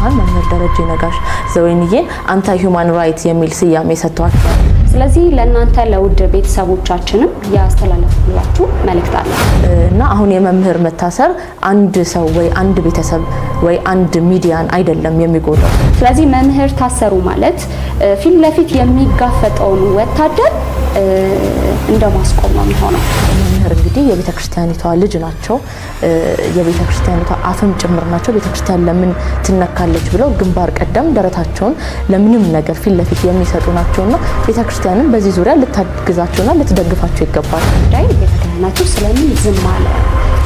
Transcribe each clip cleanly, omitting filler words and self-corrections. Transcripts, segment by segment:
ትጉሃን መምህር ደረጀ ነጋሽ ዘወይንዬን anti human right የሚል ስያሜ ሰጥተዋቸዋል። ስለዚህ ለእናንተ ለውድ ቤተሰቦቻችንም ያስተላለፍላችሁ መልእክት አለ። እና አሁን የመምህር መታሰር አንድ ሰው ወይ አንድ ቤተሰብ ወይ አንድ ሚዲያን አይደለም የሚጎዳው። ስለዚህ መምህር ታሰሩ ማለት ፊት ለፊት የሚጋፈጠውን ወታደር እንደ ማስቆም ነው የሚሆነው። መምህር እንግዲህ የቤተ ክርስቲያኒቷ ልጅ ናቸው። የቤተ ክርስቲያኒቷ አፍም ጭምር ናቸው። ቤተ ክርስቲያን ለምን ትነካለች ብለው ግንባር ቀደም ደረታቸውን ለምንም ነገር ፊት ለፊት የሚሰጡ ናቸውና ቤተ ክርስቲያንም በዚህ ዙሪያ ልታግዛቸውና ልትደግፋቸው ይገባል። ጉዳይ ቤተ ክህነቱ ስለምን ዝም አለ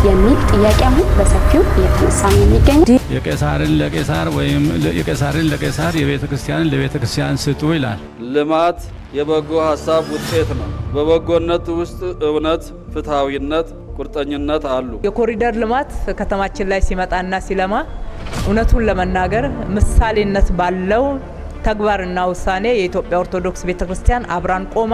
የሚል ጥያቄ አሁን በሰፊው እየተነሳ ነው የሚገኘው። የቄሳርን ለቄሳር ወይም የቄሳርን ለቄሳር የቤተ ክርስቲያንን ለቤተ ክርስቲያን ስጡ ይላል። ልማት የበጎ ሀሳብ ውጤት ነው። በበጎነት ውስጥ እውነት፣ ፍትሐዊነት፣ ቁርጠኝነት አሉ። የኮሪደር ልማት ከተማችን ላይ ሲመጣና ሲለማ እውነቱን ለመናገር ምሳሌነት ባለው ተግባርና ውሳኔ የኢትዮጵያ ኦርቶዶክስ ቤተክርስቲያን አብራን ቆማ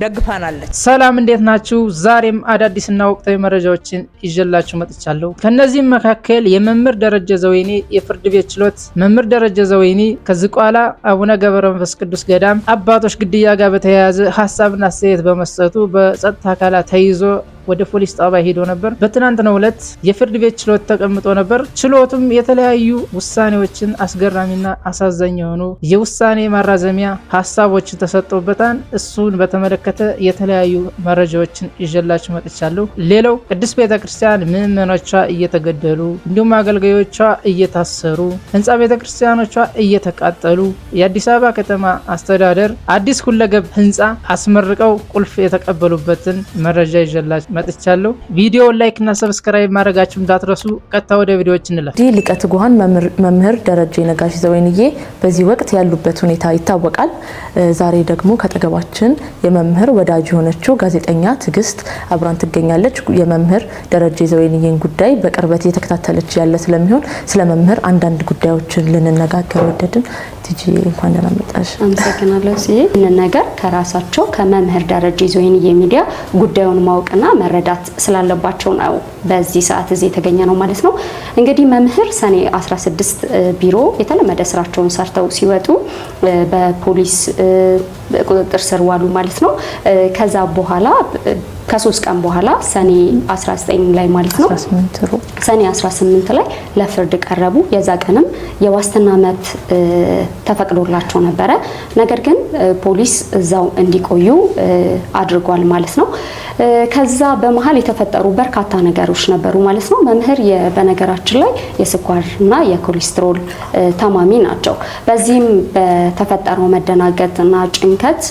ደግፋናለች። ሰላም፣ እንዴት ናችሁ? ዛሬም አዳዲስና ወቅታዊ መረጃዎችን ይዤላችሁ መጥቻለሁ። ከነዚህም መካከል የመምህር ደረጀ ዘወይኔ የፍርድ ቤት ችሎት፣ መምህር ደረጀ ዘወይኔ ከዝቋላ አቡነ ገብረ መንፈስ ቅዱስ ገዳም አባቶች ግድያ ጋር በተያያዘ ሀሳብና አስተያየት በመስጠቱ በጸጥታ አካላት ተይዞ ወደ ፖሊስ ጣቢያ ሄዶ ነበር። በትናንትናው ዕለት የፍርድ ቤት ችሎት ተቀምጦ ነበር። ችሎቱም የተለያዩ ውሳኔዎችን፣ አስገራሚና አሳዛኝ የሆኑ የውሳኔ ማራዘሚያ ሀሳቦችን ተሰጥቶበታል። እሱን በተመለከተ የተለያዩ መረጃዎችን ይዤላችሁ መጥቻለሁ። ሌላው ቅድስት ቤተክርስቲያን ምዕመኖቿ እየተገደሉ፣ እንዲሁም አገልጋዮቿ እየታሰሩ፣ ህንፃ ቤተክርስቲያኖቿ እየተቃጠሉ፣ የአዲስ አበባ ከተማ አስተዳደር አዲስ ሁለገብ ህንፃ አስመርቀው ቁልፍ የተቀበሉበትን መረጃ ይዤላችሁ መጥቻለሁ። ቪዲዮውን like እና subscribe ማድረጋችሁ እንዳትረሱ። ቀጥታ ወደ ቪዲዮዎች እንለፍ። እንግዲህ ሊቀ ትጉሃን መምህር ደረጀ ነጋሽ ዘወይንዬ በዚህ ወቅት ያሉበት ሁኔታ ይታወቃል። ዛሬ ደግሞ ከአጠገባችን የመምህር ወዳጅ የሆነችው ጋዜጠኛ ትዕግስት አብራን ትገኛለች። የመምህር ደረጀ ዘወይንዬን ጉዳይ በቅርበት እየተከታተለች ያለ ስለሚሆን ስለ መምህር አንዳንድ ጉዳዮችን ልንነጋገር ወደድን። ቲጂ፣ እንኳን ደህና መጣሽ። አመሰግናለሁ። ይህንን ነገር ከራሳቸው ከመምህር ደረጀ ዘወይንዬ ሚዲያ ጉዳዩን ማወቅና መረዳት ስላለባቸው ነው በዚህ ሰዓት እዚህ የተገኘ ነው ማለት ነው። እንግዲህ መምህር ሰኔ 16 ቢሮ የተለመደ ስራቸውን ሰርተው ሲወጡ በፖሊስ ቁጥጥር ስር ዋሉ ማለት ነው። ከዛ በኋላ ከ3 ቀን በኋላ ሰኔ 19 ላይ ማለት ነው፣ ሰኔ 18 ላይ ለፍርድ ቀረቡ። የዛ ቀንም የዋስትና መብት ተፈቅዶላቸው ነበረ። ነገር ግን ፖሊስ እዛው እንዲቆዩ አድርጓል ማለት ነው። ከዛ በመሀል የተፈጠሩ በርካታ ነገሮች ነበሩ ማለት ነው። መምህር በነገራችን ላይ የስኳርና የኮሌስትሮል ታማሚ ናቸው። በዚህም በተፈጠረው መደናገጥና ጭንቀት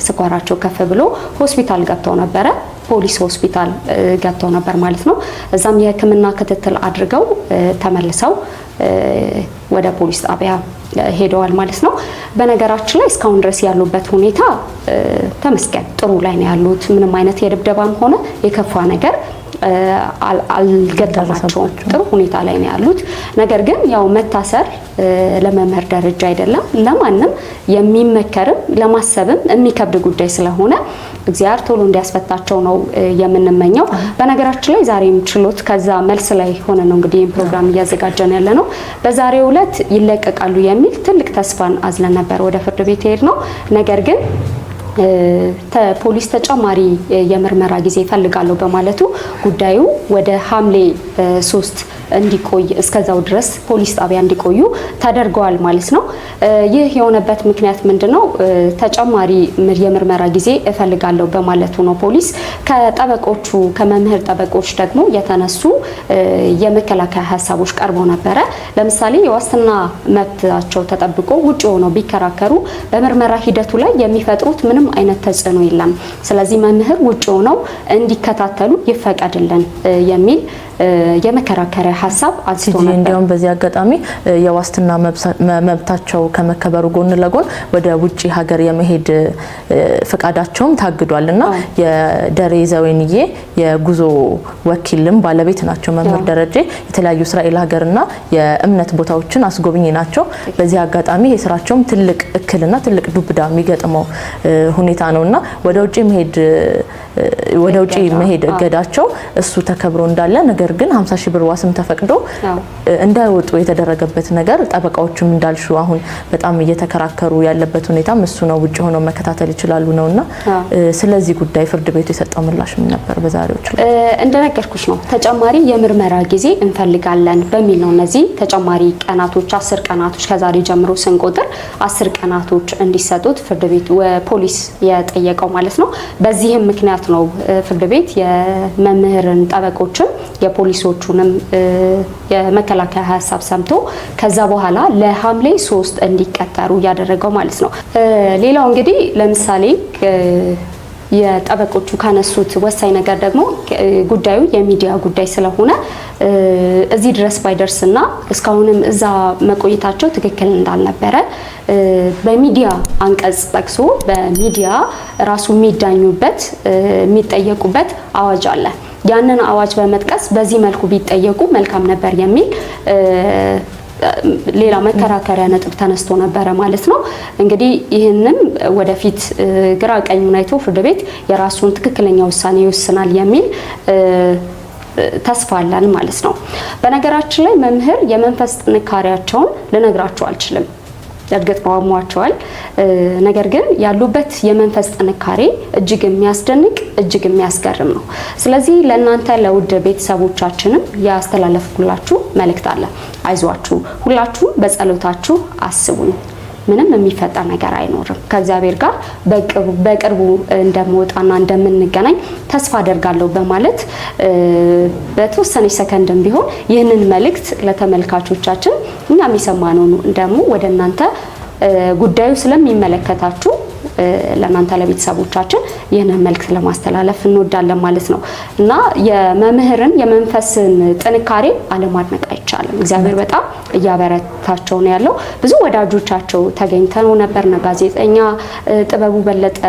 ስኳራቸው ከፍ ብሎ ሆስፒታል ገብተው ነበረ። ፖሊስ ሆስፒታል ገብተው ነበር ማለት ነው። እዛም የሕክምና ክትትል አድርገው ተመልሰው ወደ ፖሊስ ጣቢያ ሄደዋል ማለት ነው። በነገራችን ላይ እስካሁን ድረስ ያሉበት ሁኔታ ተመስገን ጥሩ ላይ ነው ያሉት። ምንም አይነት የድብደባም ሆነ የከፋ ነገር አልገጠማቸውም። ጥሩ ሁኔታ ላይ ነው ያሉት። ነገር ግን ያው መታሰር ለመምህር ደረጃ አይደለም ለማንም የሚመከርም ለማሰብም የሚከብድ ጉዳይ ስለሆነ እግዚአብሔር ቶሎ እንዲያስፈታቸው ነው የምንመኘው። በነገራችን ላይ ዛሬም ችሎት ከዛ መልስ ላይ ሆነ ነው እንግዲህ ይህን ፕሮግራም እያዘጋጀን ያለ ነው። በዛሬው ዕለት ይለቀቃሉ የሚል ትልቅ ተስፋን አዝለን ነበር ወደ ፍርድ ቤት የሄድነው። ነገር ግን ፖሊስ ተጨማሪ የምርመራ ጊዜ ይፈልጋለሁ በማለቱ ጉዳዩ ወደ ሐምሌ 3 እንዲቆይ፣ እስከዛው ድረስ ፖሊስ ጣቢያ እንዲቆዩ ተደርገዋል ማለት ነው። ይህ የሆነበት ምክንያት ምንድነው? ተጨማሪ የምርመራ ጊዜ እፈልጋለሁ በማለቱ ነው። ፖሊስ ከጠበቆቹ፣ ከመምህር ጠበቆች ደግሞ የተነሱ የመከላከያ ሀሳቦች ቀርበው ነበረ። ለምሳሌ የዋስትና መብታቸው ተጠብቆ ውጭ ሆነው ቢከራከሩ በምርመራ ሂደቱ ላይ የሚፈጥሩት ምንም አይነት ተጽዕኖ የለም። ስለዚህ መምህር ውጭ ሆነው እንዲከታተሉ ይፈቀድልን የሚል የመከራከሪያ ሀሳብ አንስቶ ነበር። እንዲያውም በዚህ አጋጣሚ የዋስትና መብታቸው ከመከበሩ ጎን ለጎን ወደ ውጭ ሀገር የመሄድ ፍቃዳቸውም ታግዷል እና የደሬ ዘወይንዬ የጉዞ ወኪልም ባለቤት ናቸው። መምህር ደረጀ የተለያዩ እስራኤል ሀገርና የእምነት ቦታዎችን አስጎብኚ ናቸው። በዚህ አጋጣሚ የስራቸውም ትልቅ እክልና ትልቅ ዱብዳ የሚገጥመው ሁኔታ ነውና ወደ ውጭ መሄድ እገዳቸው እሱ ተከብሮ እንዳለ ነገር ግን 50 ሺህ ብር ዋስም ተፈቅዶ ተፈቅዶ እንዳይወጡ የተደረገበት ነገር ጠበቃዎችም እንዳልሹ አሁን በጣም እየተከራከሩ ያለበት ሁኔታም እሱ ነው። ውጭ ሆነው መከታተል ይችላሉ ነውና ስለዚህ ጉዳይ ፍርድ ቤቱ የሰጠው ምላሽ ምን ነበር? በዛሬው ችሎት እንደነገርኩሽ ነው፣ ተጨማሪ የምርመራ ጊዜ እንፈልጋለን በሚል ነው እነዚህ ተጨማሪ ቀናቶች 10 ቀናቶች ከዛሬ ጀምሮ ስንቆጥር 10 ቀናቶች እንዲሰጡት ፍርድ ቤቱ ፖሊስ የጠየቀው ማለት ነው። በዚህም ምክንያት ነው ፍርድ ቤት የመምህርን ጠበቆችም የፖሊሶቹንም የመከላከያ ሀሳብ ሰምቶ ከዛ በኋላ ለሐምሌ 3 እንዲቀጠሩ ያደረገው ማለት ነው። ሌላው እንግዲህ ለምሳሌ የጠበቆቹ ካነሱት ወሳኝ ነገር ደግሞ ጉዳዩ የሚዲያ ጉዳይ ስለሆነ እዚህ ድረስ ባይደርስና እስካሁንም እዛ መቆየታቸው ትክክል እንዳልነበረ በሚዲያ አንቀጽ ጠቅሶ በሚዲያ ራሱ የሚዳኙበት የሚጠየቁበት አዋጅ አለ። ያንን አዋጅ በመጥቀስ በዚህ መልኩ ቢጠየቁ መልካም ነበር የሚል ሌላ መከራከሪያ ነጥብ ተነስቶ ነበረ ማለት ነው። እንግዲህ ይህንም ወደፊት ግራ ቀኙን አይቶ ፍርድ ቤት የራሱን ትክክለኛ ውሳኔ ይወስናል የሚል ተስፋ አለን ማለት ነው። በነገራችን ላይ መምህር የመንፈስ ጥንካሬያቸውን ልነግራቸው አልችልም። እርግጥ አሟቸዋል። ነገር ግን ያሉበት የመንፈስ ጥንካሬ እጅግ የሚያስደንቅ እጅግ የሚያስገርም ነው። ስለዚህ ለእናንተ ለውድ ቤተሰቦቻችንም ያስተላለፍኩላችሁ መልእክት አለ። አይዟችሁ፣ ሁላችሁ በጸሎታችሁ አስቡኝ። ምንም የሚፈጠር ነገር አይኖርም። ከእግዚአብሔር ጋር በቅርቡ እንደምወጣና እንደምንገናኝ ተስፋ አደርጋለሁ በማለት በተወሰነች ሰከንድም ቢሆን ይህንን መልእክት ለተመልካቾቻችን እኛም የሰማነውን ደግሞ ወደ እናንተ ጉዳዩ ስለሚመለከታችሁ ለእናንተ ለቤተሰቦቻችን ይህንን መልእክት ለማስተላለፍ እንወዳለን ማለት ነው። እና የመምህርን የመንፈስን ጥንካሬ አለማድነቅ አይቻልም። እግዚአብሔር በጣም እያበረታቸው ነው ያለው። ብዙ ወዳጆቻቸው ተገኝተው ነበር። ጋዜጠኛ ጥበቡ በለጠ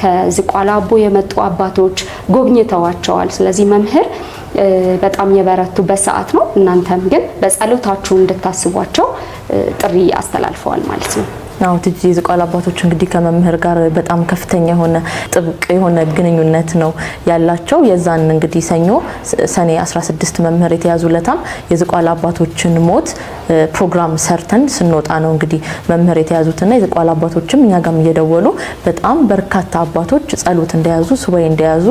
ከዝቋላ አቦ የመጡ አባቶች ጎብኝተዋቸዋል። ስለዚህ መምህር በጣም የበረቱበት ሰዓት ነው። እናንተም ግን በጸሎታችሁ እንድታስቧቸው ጥሪ አስተላልፈዋል ማለት ነው። አዎ ቲጂ፣ የዝቋላ አባቶች እንግዲህ ከመምህር ጋር በጣም ከፍተኛ የሆነ ጥብቅ የሆነ ግንኙነት ነው ያላቸው። የዛን እንግዲህ ሰኞ ሰኔ 16 መምህር የተያዙ ለታም የዝቋላ አባቶችን ሞት ፕሮግራም ሰርተን ስንወጣ ነው እንግዲህ መምህር የተያዙትና የዝቋላ አባቶችም እኛ ጋርም እየደወሉ በጣም በርካታ አባቶች ጸሎት እንደያዙ ሱባኤ እንደያዙ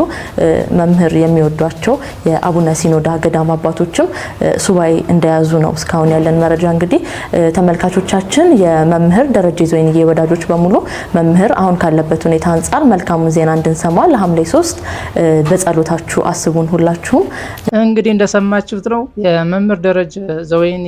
መምህር የሚወዷቸው የአቡነ ሲኖዳ ገዳም አባቶችም ሱባኤ እንደያዙ ነው እስካሁን ያለን መረጃ። እንግዲህ ተመልካቾቻችን የመምህር ደረጀ ዘወይንዬ ወዳጆች በሙሉ መምህር አሁን ካለበት ሁኔታ አንጻር መልካሙን ዜና እንድንሰማ ለሐምሌ 3 በጸሎታችሁ አስቡን ሁላችሁም። እንግዲህ እንደሰማችሁት ነው የመምህር ደረጀ ዘወይኔ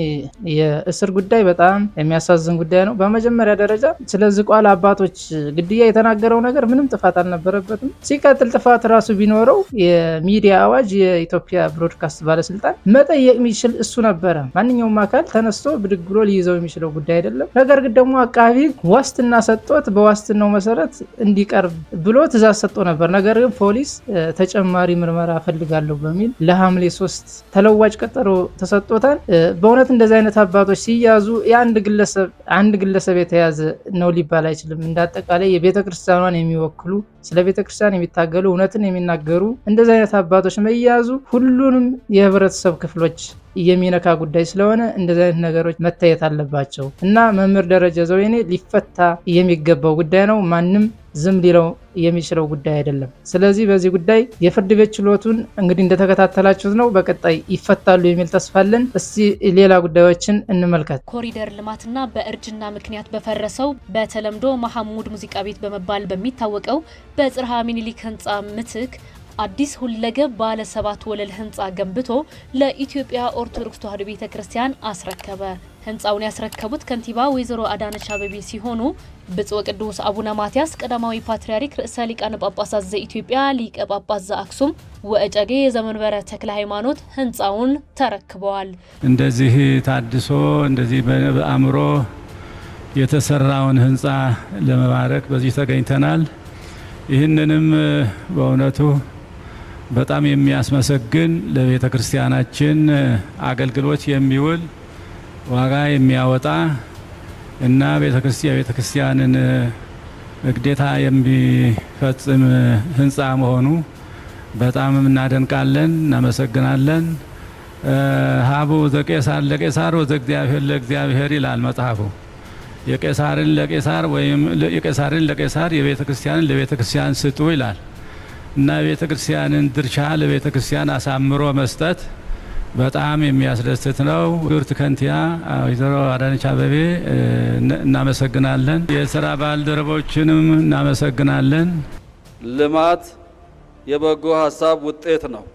የእስር ጉዳይ በጣም የሚያሳዝን ጉዳይ ነው። በመጀመሪያ ደረጃ ስለ ዝቋላ አባቶች ግድያ የተናገረው ነገር ምንም ጥፋት አልነበረበትም። ሲቀጥል ጥፋት ራሱ ቢኖረው የሚዲያ አዋጅ የኢትዮጵያ ብሮድካስት ባለስልጣን መጠየቅ የሚችል እሱ ነበረ። ማንኛውም አካል ተነስቶ ብድግ ብሎ ሊይዘው የሚችለው ጉዳይ አይደለም። ነገር ግን ደግሞ አቃቢ ዋስትና ሰጥቶት በዋስትናው መሰረት እንዲቀርብ ብሎ ትዕዛዝ ሰጥቶ ነበር። ነገር ግን ፖሊስ ተጨማሪ ምርመራ እፈልጋለሁ በሚል ለሐምሌ 3 ተለዋጭ ቀጠሮ ተሰጥቶታል። በእውነት እንደዚህ አይነት አባቶች ሲያዙ የአንድ ግለሰብ አንድ ግለሰብ የተያዘ ነው ሊባል አይችልም። እንዳጠቃላይ የቤተክርስቲያኗን የሚወክሉ ስለ ቤተክርስቲያን የሚታገሉ እውነትን የሚናገሩ እንደዚህ አይነት አባቶች መያዙ ሁሉንም የህብረተሰብ ክፍሎች የሚነካ ጉዳይ ስለሆነ እንደዚህ አይነት ነገሮች መታየት አለባቸው እና መምህር ደረጀ ዘወይኔ ሊፈታ የሚገባው ጉዳይ ነው። ማንም ዝም ሊለው የሚችለው ጉዳይ አይደለም። ስለዚህ በዚህ ጉዳይ የፍርድ ቤት ችሎቱን እንግዲህ እንደተከታተላችሁት ነው። በቀጣይ ይፈታሉ የሚል ተስፋ አለን። እስቲ ሌላ ጉዳዮችን እንመልከት። ኮሪደር ልማትና በእርጅና ምክንያት በፈረሰው በተለምዶ መሐሙድ ሙዚቃ ቤት በመባል በሚታወቀው በጽርሃ ሚኒሊክ ህንፃ ምትክ አዲስ ሁለገብ ባለ 7 ወለል ህንፃ ገንብቶ ለኢትዮጵያ ኦርቶዶክስ ተዋሕዶ ቤተክርስቲያን አስረከበ። ህንፃውን ያስረከቡት ከንቲባ ወይዘሮ አዳነች አቤቤ ሲሆኑ ብፁዕ ወቅዱስ አቡነ ማትያስ ቀዳማዊ ፓትርያርክ ርዕሰ ሊቃነ ጳጳሳት ዘኢትዮጵያ ሊቀ ጳጳስ ዘአክሱም ወእጨጌ ዘመንበረ ተክለ ሃይማኖት ህንፃውን ተረክበዋል። እንደዚህ ታድሶ እንደዚህ በአእምሮ የተሰራውን ህንፃ ለመባረክ በዚህ ተገኝተናል። ይህንንም በእውነቱ በጣም የሚያስመሰግን ለቤተ ክርስቲያናችን አገልግሎት የሚውል ዋጋ የሚያወጣ እና ቤተ ክርስቲያንን ግዴታ የሚፈጽም ህንፃ መሆኑ በጣም እናደንቃለን፣ እናመሰግናለን። ሀቡ ዘቄሳር ለቄሳር ወዘእግዚአብሔር ለእግዚአብሔር ይላል መጽሐፉ። የቄሳርን ለቄሳር ወይም የቄሳርን ለቄሳር የቤተ ክርስቲያንን ለቤተ ክርስቲያን ስጡ ይላል እና የቤተ ክርስቲያንን ድርሻ ለቤተ ክርስቲያን አሳምሮ መስጠት በጣም የሚያስደስት ነው። ክብርት ከንቲባ ወይዘሮ አዳነች አቤቤ እናመሰግናለን። የስራ ባልደረቦችንም እናመሰግናለን። ልማት የበጎ ሀሳብ ውጤት ነው።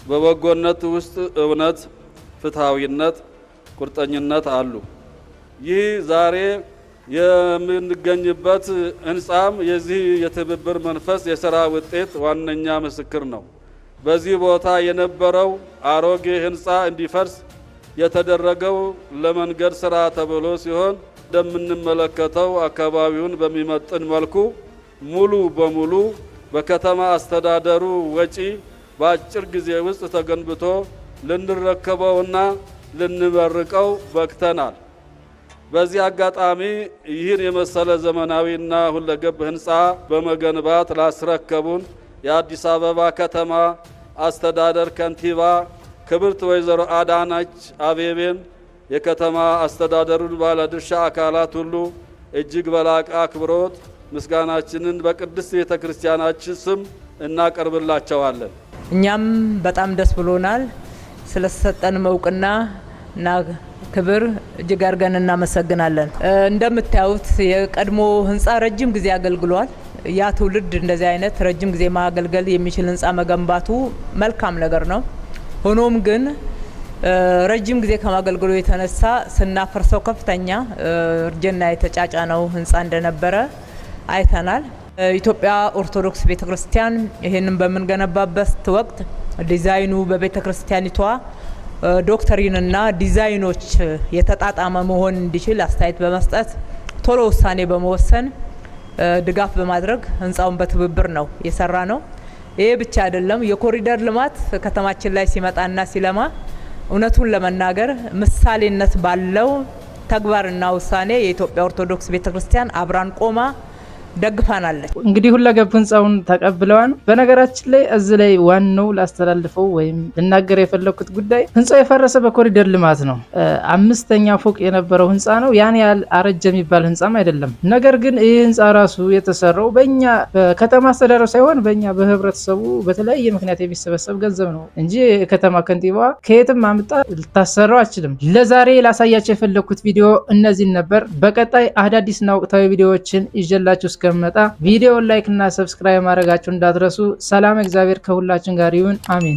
በበጎነት ውስጥ እውነት፣ ፍትሐዊነት፣ ቁርጠኝነት አሉ። ይህ ዛሬ የምንገኝበት ህንጻም የዚህ የትብብር መንፈስ የስራ ውጤት ዋነኛ ምስክር ነው። በዚህ ቦታ የነበረው አሮጌ ህንጻ እንዲፈርስ የተደረገው ለመንገድ ስራ ተብሎ ሲሆን እንደምንመለከተው አካባቢውን በሚመጥን መልኩ ሙሉ በሙሉ በከተማ አስተዳደሩ ወጪ በአጭር ጊዜ ውስጥ ተገንብቶ ልንረከበውና ልንመርቀው በቅተናል። በዚህ አጋጣሚ ይህን የመሰለ ዘመናዊና ሁለገብ ህንፃ በመገንባት ላስረከቡን የአዲስ አበባ ከተማ አስተዳደር ከንቲባ ክብርት ወይዘሮ አዳነች አቤቤን የከተማ አስተዳደሩን ባለድርሻ አካላት ሁሉ እጅግ በላቀ አክብሮት ምስጋናችንን በቅድስት ቤተ ክርስቲያናችን ስም እናቀርብላቸዋለን። እኛም በጣም ደስ ብሎናል። ስለተሰጠን እውቅና እና ክብር እጅግ አድርገን እናመሰግናለን። እንደምታዩት የቀድሞ ህንፃ ረጅም ጊዜ አገልግሏል። ያ ትውልድ እንደዚህ አይነት ረጅም ጊዜ ማገልገል የሚችል ህንፃ መገንባቱ መልካም ነገር ነው። ሆኖም ግን ረጅም ጊዜ ከማገልገሉ የተነሳ ስናፈርሰው ከፍተኛ እርጅና የተጫጫነው ህንፃ እንደነበረ አይተናል። ኢትዮጵያ ኦርቶዶክስ ቤተክርስቲያን ይህንን በምንገነባበት ወቅት ዲዛይኑ በቤተክርስቲያኒቷ doctrine ና ዲዛይኖች የተጣጣመ መሆን እንዲችል አስተያየት በመስጠት ቶሎ ውሳኔ በመወሰን ድጋፍ በማድረግ ህንፃውን በትብብር ነው የሰራነው። ይሄ ብቻ አይደለም። የኮሪደር ልማት ከተማችን ላይ ሲመጣና ሲለማ እውነቱን ለመናገር ምሳሌነት ባለው ተግባርና ውሳኔ የኢትዮጵያ ኦርቶዶክስ ቤተክርስቲያን አብራን ቆማ ደግፋናለች። እንግዲህ ሁለገብ ህንፃውን ተቀብለዋል። በነገራችን ላይ እዚህ ላይ ዋናው ላስተላልፈው ወይም ልናገር የፈለግኩት ጉዳይ ህንፃው የፈረሰ በኮሪደር ልማት ነው። 5ኛ ፎቅ የነበረው ህንፃ ነው። ያን ያህል አረጀ የሚባል ህንፃም አይደለም። ነገር ግን ይህ ህንፃ ራሱ የተሰራው በእኛ በከተማ አስተዳደሩ ሳይሆን በእኛ በህብረተሰቡ በተለያየ ምክንያት የሚሰበሰብ ገንዘብ ነው እንጂ የከተማ ከንቲባዋ ከየትም አምጣ ልታሰራው አችልም። ለዛሬ ላሳያቸው የፈለግኩት ቪዲዮ እነዚህን ነበር። በቀጣይ አዳዲስና ወቅታዊ ቪዲዮዎችን ይዤላችሁ እስከምመጣ ቪዲዮውን like እና subscribe ማድረጋችሁ እንዳትረሱ። ሰላም፣ እግዚአብሔር ከሁላችን ጋር ይሁን። አሜን።